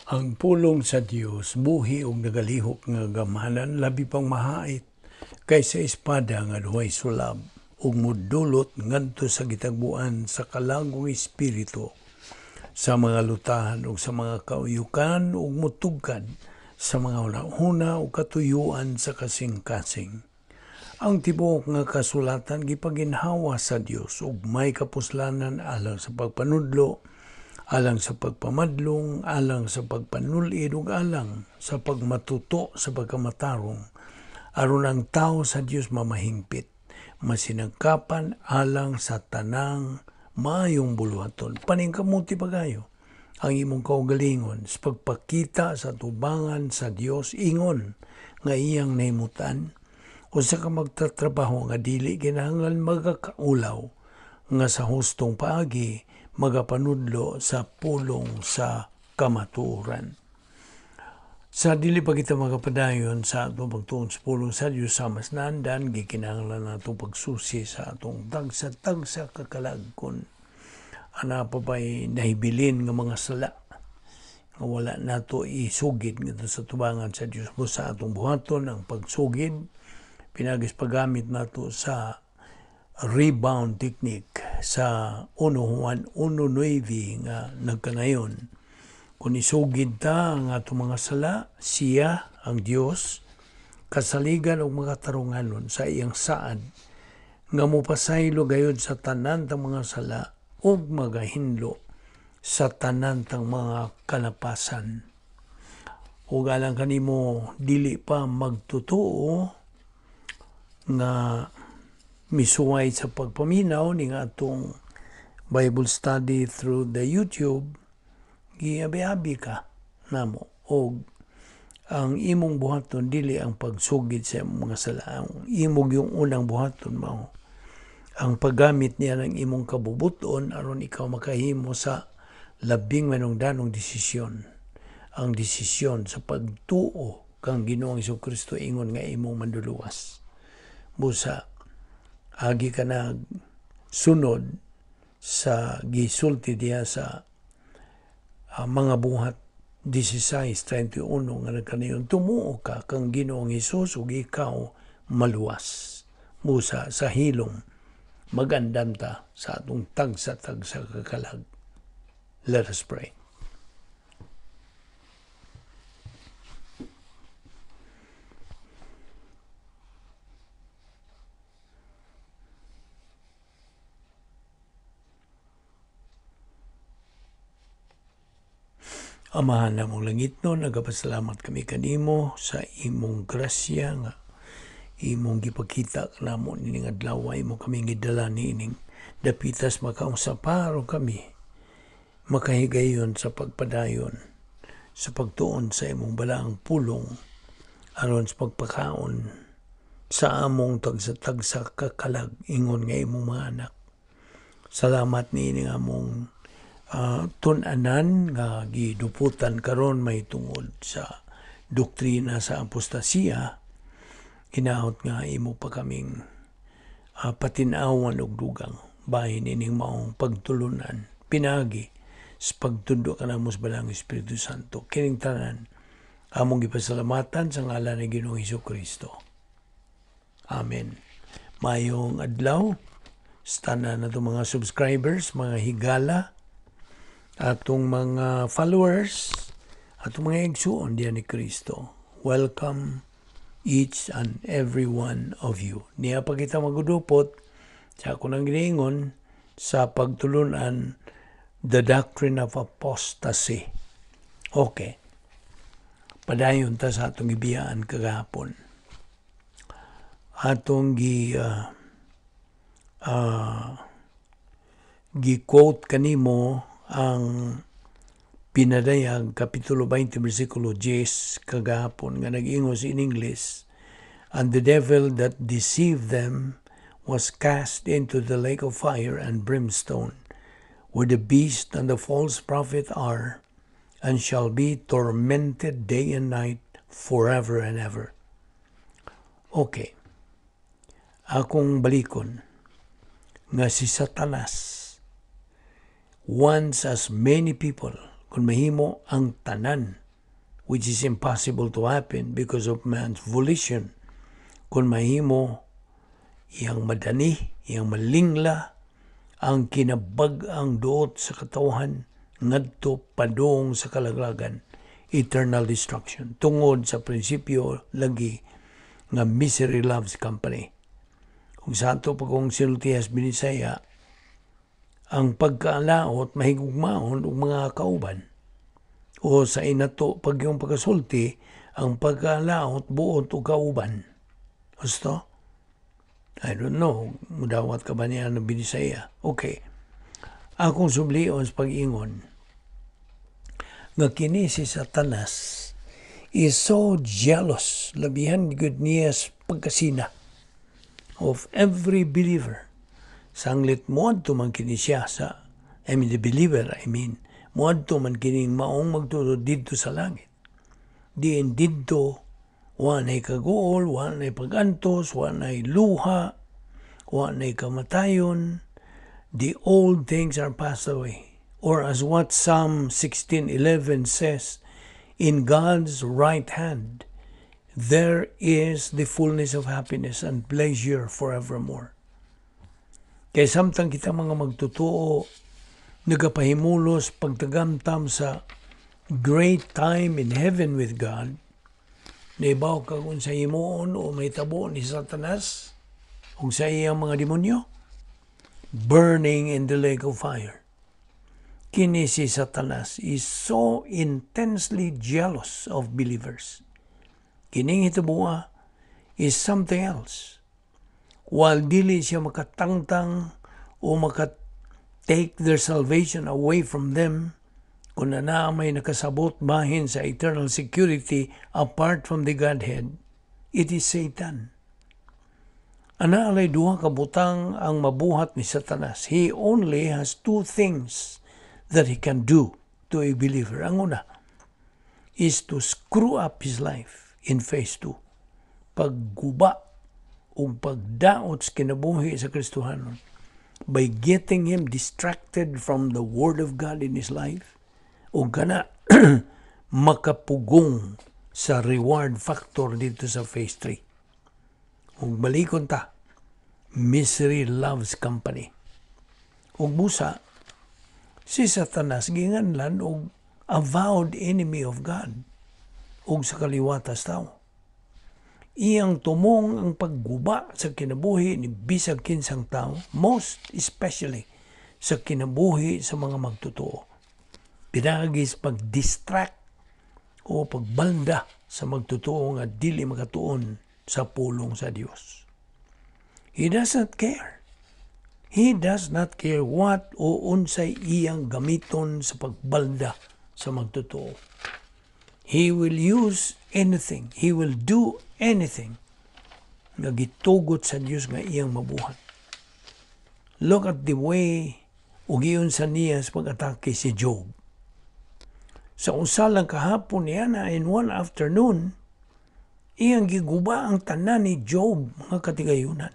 Ang pulong sa Dios buhi ug nagalihok nga gamhanan, labi pang mahait kaysa espada nga duhay sulab, ug mudulot ngadto sa gitagbuan sa kalagong espiritu, sa mga lutahan ug sa mga kauyukan, ug mutugkad sa mga hunahuna ug katuyuan sa kasing-kasing. Ang tibuok nga kasulatan gipaginhawa sa Dios ug may kapuslanan alang sa pagpanudlo, alang sa pagpamadlong, alang sa pagpanulid ug alang sa pagmatuto sa pagkamatarong, aron ang tao sa Dios mamahingpit, masinagkapan alang sa tanang maayong buluhaton. Paningkamuti pagayo ang imong kaugalingon sa pagpakita sa tubangan sa Dios ingon nga iyang nahimutan, usa ka magtatrabaho nga dili kinahanglan magakaulaw, nga sa hustong paagi magapanudlo sa pulong sa kamatuoran. Sa dili pa kita magapadayon sa atong pagtuon sa pulong sa Dios, sa mas naandan, gikinahanglan natong pagsusi sa atong tagsa-tagsa kakalag kung ana pa ba'y nahibilin nga mga sala nga wala nato isugid ngadto sa tubangan sa Dios. Busa atong buhaton ang pagsugid pinagis paggamit nato sa rebound technique sa 1 Juan 1:9 nga nagkanayon. Kung isugid ta ang atong mga sala, siya, ang Dios, kasaligan og mga tarunganon sa iyang saad nga mopasaylo gayud sa tanan tang mga sala ug magahinlo sa tanan tang mga kalapasan. Ug alang kanimo dili pa magtotoo nga misuway sa pagpaminaw ning atong Bible study through the YouTube, giabi-abi ka namo og ang imong buhaton dili ang pagsugid sa imong mga sala. Ang imong yung unang buhaton mao ang paggamit niya ng imong kabubuton aron ikaw makahimo sa labing manungdanong desisyon, ang desisyon sa pagtuo kang Ginoong Kristo ingon nga imong manduluwas. Busa agi ka nag sunod sa gisulti diha sa mga Buhat 16:31 nga nagkanayon, tumuo ka kang Ginoong Hesus ug ikaw maluwas. Busa sa hilom magandam ta sa atong tagsa-tagsa kakalag. Let us pray. Amahan namong langitnon, nagapasalamat kami kanimo sa imong grasya nga imong gipakita kanamo nining adlaw. Imo kami gidala niining dapitas makausap aron kami makahigayon sa pagpadayon sa pagtuon sa imong balaang pulong aron sa pagpakaon sa among tagsa-tagsa kakalag ingon nga imong mga anak. Salamat niining among tun-anan nga giduputan karon may tungod sa doktrina sa apostasiya. Hinaot nga imo pa kaming patin-awan og dugang bahin ining maong pagtulunan pinaagi sa pagtundo kanamo sa Balaang Espiritu Santo. Kining tanan among gipasalamatan sa ngalan ni Ginoong Hesus Kristo. Amen. Mayong adlaw sa tanan natong mga subscribers, mga higala, atong mga followers, atong mga igsuon diyan ni Kristo. Welcome each and every one of you. Niya pa kita magudupot sa ako nang giniingon sa pagtulunan, the doctrine of apostasy. Okay. Padayon ta sa atong gibiyaan kagahapon. Atong gi-quote kanimo ang Pinadayag Kapitulo 20 versikulo 10 kagahapon nga nag-ingos in English, "And the devil that deceived them was cast into the lake of fire and brimstone, where the beast and the false prophet are, and shall be tormented day and night forever and ever." Okay. Akong balikon nga si Satanas wants as many people. Kung mahimo ang tanan, which is impossible to happen because of man's volition, kung mahimo iyang madani, iyang malingla ang kinabag-ang duot sa katawhan ngadto padung sa kalaglagan, eternal destruction, tungod sa prinsipyo lagi nga misery loves company. Kung sa ato pa kung sinultihas Binisaya, ang pagkaalaot mahigugmaon og mga kauban. O sa inato pag yung pagkasulti, ang pagkaalaot buot og kauban. Gusto? I don't know, mudawat ka ba niya ng Binisaya? Okay. Akong sublion sa pag-ingon, nga kini si Satanas is so jealous, labihan gud niya sa pagkasina of every believer. Sanglit moadto man kini siya sa, I mean, the believer, I mean, moadto man kining maong magtuo didto sa langit. Diin didto, wa nay kaguol, wa nay pagantos, wa nay luha, wa nay kamatayon. The old things are passed away. Or as what Psalm 16:11 says, in God's right hand there is the fullness of happiness and pleasure forevermore. Kay samtang kita mga magtotoo nagapahimulos pagtagamtam sa great time in heaven with God, naibaw ka kung sa himuon o may tabo ni Satanas ug sa iyang mga demonyo? Burning in the lake of fire. Kini si Satanas is so intensely jealous of believers. Kining hitabuha is something else. While dili siya makatangtang o maka take their salvation away from them, kung na may nakasabot bahin sa eternal security apart from the Godhead, it is Satan. Ana alay duha ka butang ang mabuhat ni Satanas. He only has two things that he can do to a believer. Ang una is to screw up his life in phase 2. Pagguba o pagdaot sa kinabuhi sa Kristohanon by getting him distracted from the Word of God in his life o kana makapugong sa reward factor dito sa phase 3. Ug balikon ta, misery loves company. Ug busa, si Satanas ginganlan og avowed enemy of God ug sa kaliwatas tao. Iyang tumong ang pagguba sa kinabuhi ni bisag kinsang tao, most especially sa kinabuhi sa mga magtotoo. Pinaagi sa pag-distract o pagbalda sa magtotoo nga dili makatuon sa pulong sa Dios. He does not care. He does not care what o unsay iyang gamiton sa pagbalda sa magtotoo. He will use anything. He will do anything nga gitugot sa Dios nga iyang mabuhat. Look at the way ug giunsa niya sa pag-atake si Job. Sa usa lang kahapon niya na, in one afternoon, iyang giguba ang tanan ni Job, mga katigayunan.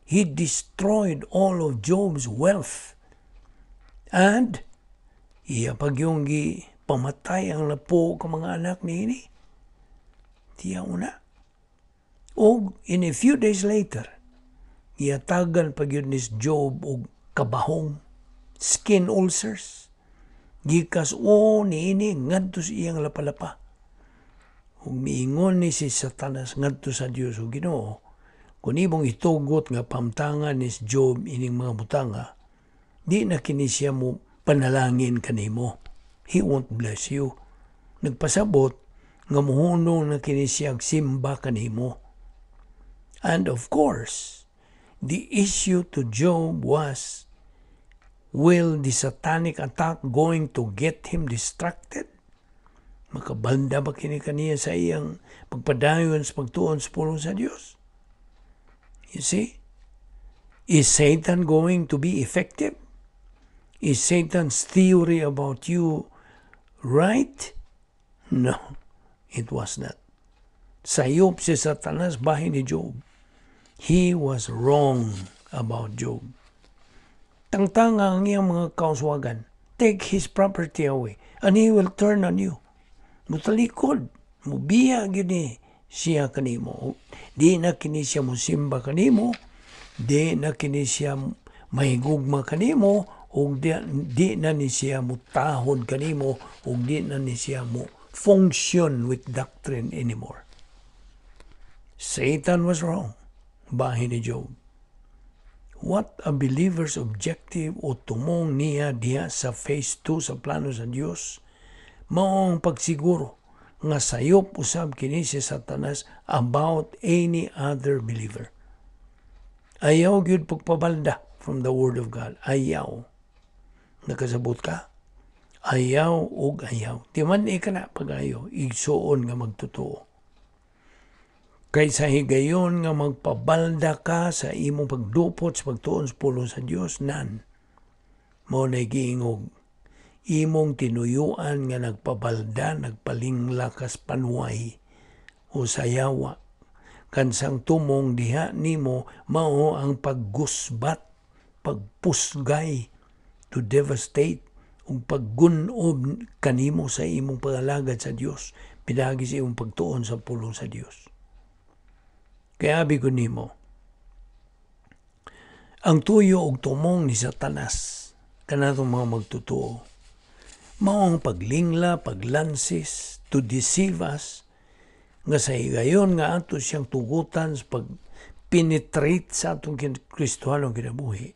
He destroyed all of Job's wealth. And iya pagyong gi pamatay ang napo ka mga anak niini. Tiya una. O in a few days later, gihatagan pa gyud ni Job og kabahong, skin ulcers. Gikas-o niini ngadto sa iyang lapalapa. Ug miingon ni si Satanas ngadto sa Dios, "O Ginoo, kung imong itugot nga pamtangan ni Job ining mga butanga, di na kini siya mo panalangin kanimo. He won't bless you. Nagpasabot nga muhunong na kini siya simba kanimo." And of course, the issue to Job was, will the satanic attack going to get him distracted? Makabalda ba kini kaniya sa iyang pagpadayon sa pagtuon sa pulong sa Dios? You see? Is Satan going to be effective? Is Satan's theory about you right? No, it was not. Sayop si Satanas bahin ni Job. He was wrong about Job. Tangtanga ang iyang mga kauswagan. Take his property away. And he will turn on you. Mutalikod, mubiya gyud ni siya kanimo. Di na kini siya musimba kanimo, di na kini siya mahigugma kanimo, ug di na ni siya mutahod kanimo, ug di na ni siya mo function with doctrine anymore. Satan was wrong. Bahin ni Job. What a believer's objective o tumong niya diha sa phase 2 sa plano sa Dios, mao ang pagsiguro nga sayop usab kini si Satanas about any other believer. Ayaw gyud pagpabalda from the Word of God. Ayaw. Nakasabot ka? Ayaw ug ayaw. Di man ka na pag-ayo, igsuon nga magtotoo. Kay sa higayon nga magpabalda ka sa imong pagdupot sa pagtuon sa pulong sa Dios nan mao na giingog imong tinuyuan nga nagpabalda, nagpalingla kas panuay o sayawa kansang tumong diha nimo mao ang paggusbat, pagpusgay, to devastate, ug paggunob kanimo sa imong pangalagad sa Dios pinaagi sa imong pagtuon sa pulong sa Dios. Kaya abi ko nimo, ang tuyo og tumong ni Satanas kanatong mga magtotoo mao ang paglingla, paglansis, to deceive us, nga sa higayon nga ato siyang tugutan sa pag penetrate sa atong Kristohanong kinabuhi.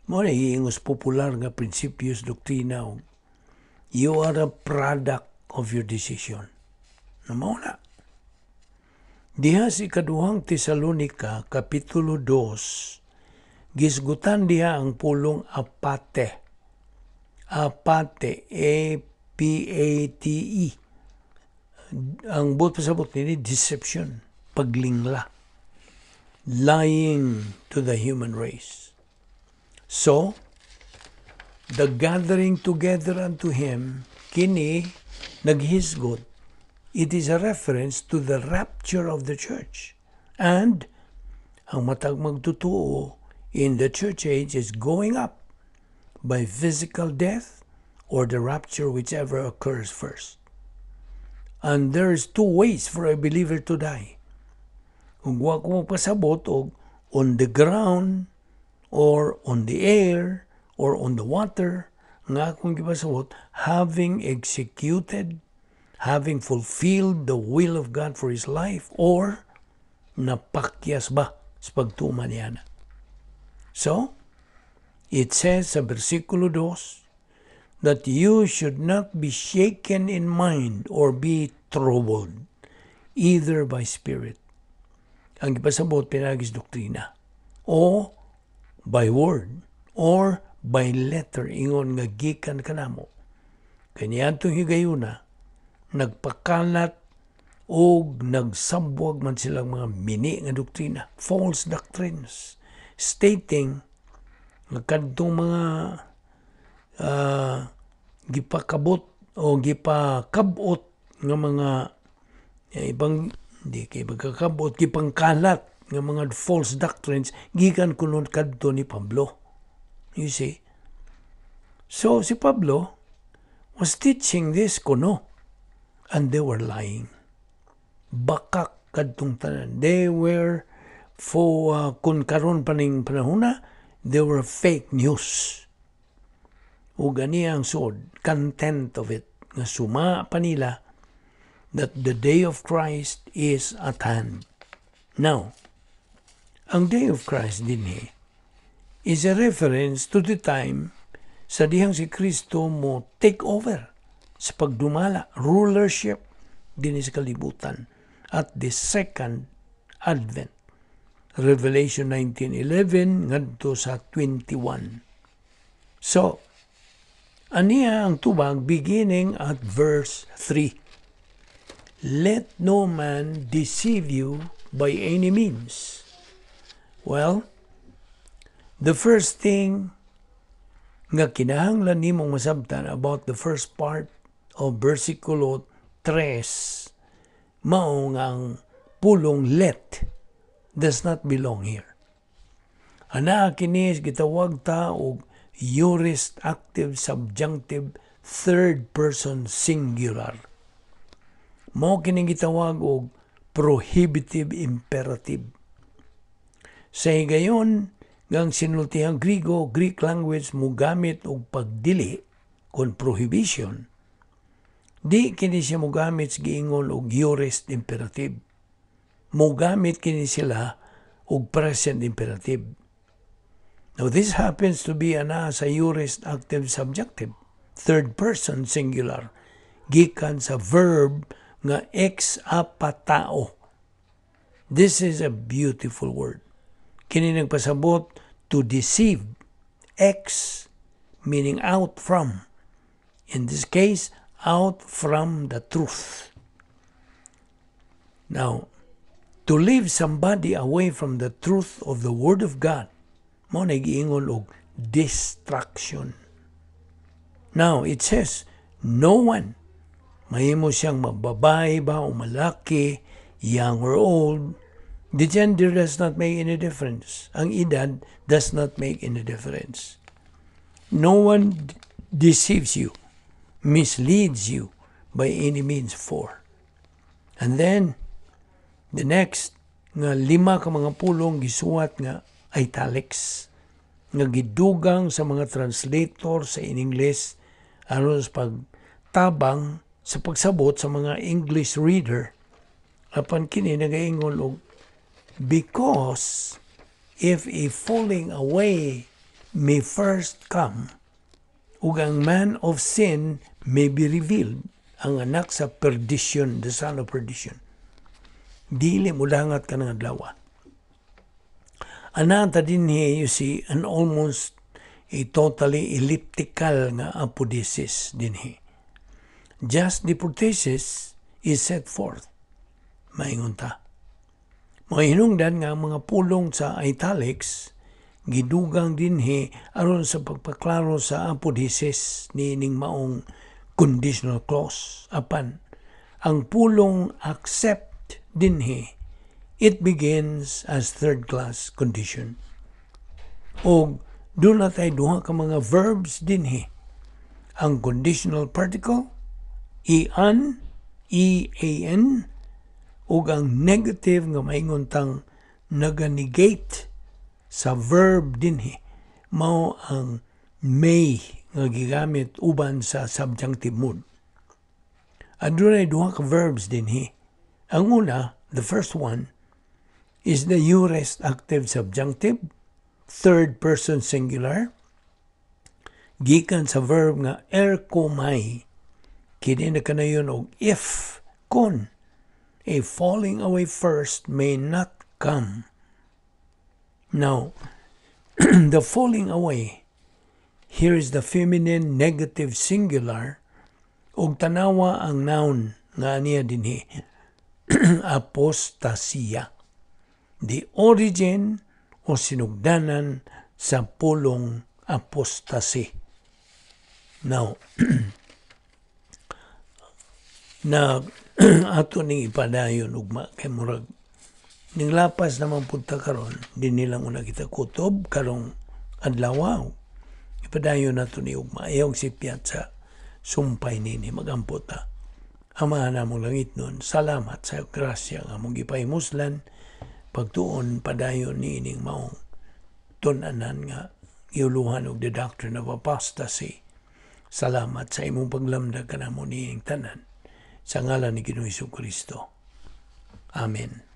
Mao na ingos popular nga prinsipyos doktrina og you are a product of your decision. Na mao na. Diha sa Ikaduhang Tesalonika, Kapitulo 2, gisgutan diha ang pulong apate. Apate, apate. Ang buot pasabot nini, deception, paglingla. Lying to the human race. So, the gathering together unto him, kini naghisgot, it is a reference to the rapture of the church. And ang matag magtotoo in the church age is going up by physical death or the rapture, whichever occurs first. And there's two ways for a believer to die. Kung wa ko magpasabot og on the ground or on the air or on the water, nga akong gipasabot, having executed, having fulfilled the will of God for his life, or napakyas ba sa pagtuman niya na. So, it says sa versikulo 2 that you should not be shaken in mind or be troubled either by spirit. Ang ipasabot pinaagi sa doktrina o by word or by letter ingon nga gikan kanamo. Kanya atong higayuna nagpakalat og nagsabwag man silang mga mini nga doktrina, false doctrines, stating nga kadtong mga gipakabot o gipakabot nga mga ibang di kay magkakabot, gipangkalat nga mga false doctrines gikan kuno kadto ni Pablo. You see? So si Pablo was teaching this kuno and they were lying. Bakak kadtong tanan. They were for kung karon pa ning panahona, they were fake news. Ug ani ang suod, content of it, nga suma pa nila that the day of Christ is at hand. Now, ang day of Christ dinhi is a reference to the time sa dihang si Kristo mo take over sa pagdumala, rulership dinhi sa kalibutan at the second advent. Revelation 19:11 ngadto sa 21. So, aniya ang tubag beginning at verse 3. Let no man deceive you by any means. Well, the first thing nga kinahanglan nimong masabtan about the first part of versikulo 3, mao nga ang pulong "let" does not belong here. Ana kini gitawag ta og aorist active subjunctive third person singular. Mao kining gitawag og prohibitive imperative. Sa higayon nga ang sinultihang Grigo, Greek language, mugamit og pagdili kon prohibition, di kini siya mugamit sa giingon og aorist imperative. Mugamit kini sila og present imperative. Now, this happens to be ana sa aorist active subjunctive, third person singular, gikan sa verb nga ex apatao. This is a beautiful word. Kini nagpasabot to deceive. Ex meaning out from. In this case, out from the truth. Now, to leave somebody away from the truth of the Word of God, mao na giingon og distraction. Now, it says, no one, mahimo siyang mababae ba o malaki, young or old, the gender does not make any difference. Ang edad does not make any difference. No one deceives you, misleads you by any means for. And then, the next, nga lima ka mga pulong gisuwat nga italics, nga gidugang sa mga translator sa in English aron sa pagtabang sa pagsabot sa mga English reader. Apan kini nagaingon og because if a falling away may first come ug ang man of sin may be revealed, ang anak sa perdition, the son of perdition. Dili mo dangat kanang adlaw. Ana ta dinhi, you see an almost a totally elliptical nga apodesis dinhi. Just the prothesis is set forth. Maingon ta. Mga hinungdan nga ang mga pulong sa italics gidugang dinhi aron sa pagpaklaro sa apodesis niining maong conditional clause. Apan ang pulong "accept" dinhi, it begins as third class condition. Og duna tay duha ka mga verbs dinhi. Ang conditional particle ean, ean, ug ang negative nga maingon tang naga-negate sa verb dinhi, mao ang "may" nga gigamit uban sa subjunctive mood. Adunay duha ka verbs dinhi. Ang una, the first one, is the aorist active subjunctive, third person singular, gikan sa verb nga erchomai. Kini nakanayon og if, kon, a falling away first may not come. Now, the falling away, here is the feminine negative singular, ug tanawa ang noun nga niya dinhi, apostasia. The origin o sinugdanan sa pulong apostasy. Now, na ato ning ipadayon ugma kay murag ning lapas naman pud ta karon, di nilang una kita kutob karong adlaw. Ipadayon nato ni ugma. Ayaw sipyat sa sumpay nini. Magampo ta. Ama namong langitnon, salamat sa grasya nga among gipahimuslan pagtuon padayon niining maong tun-anan nga giuluhan og the doctrine of apostasy. Salamat sa imong paglamdag kanamo niining tanan. Sa ngalan ni Ginoong Kristo. Amen.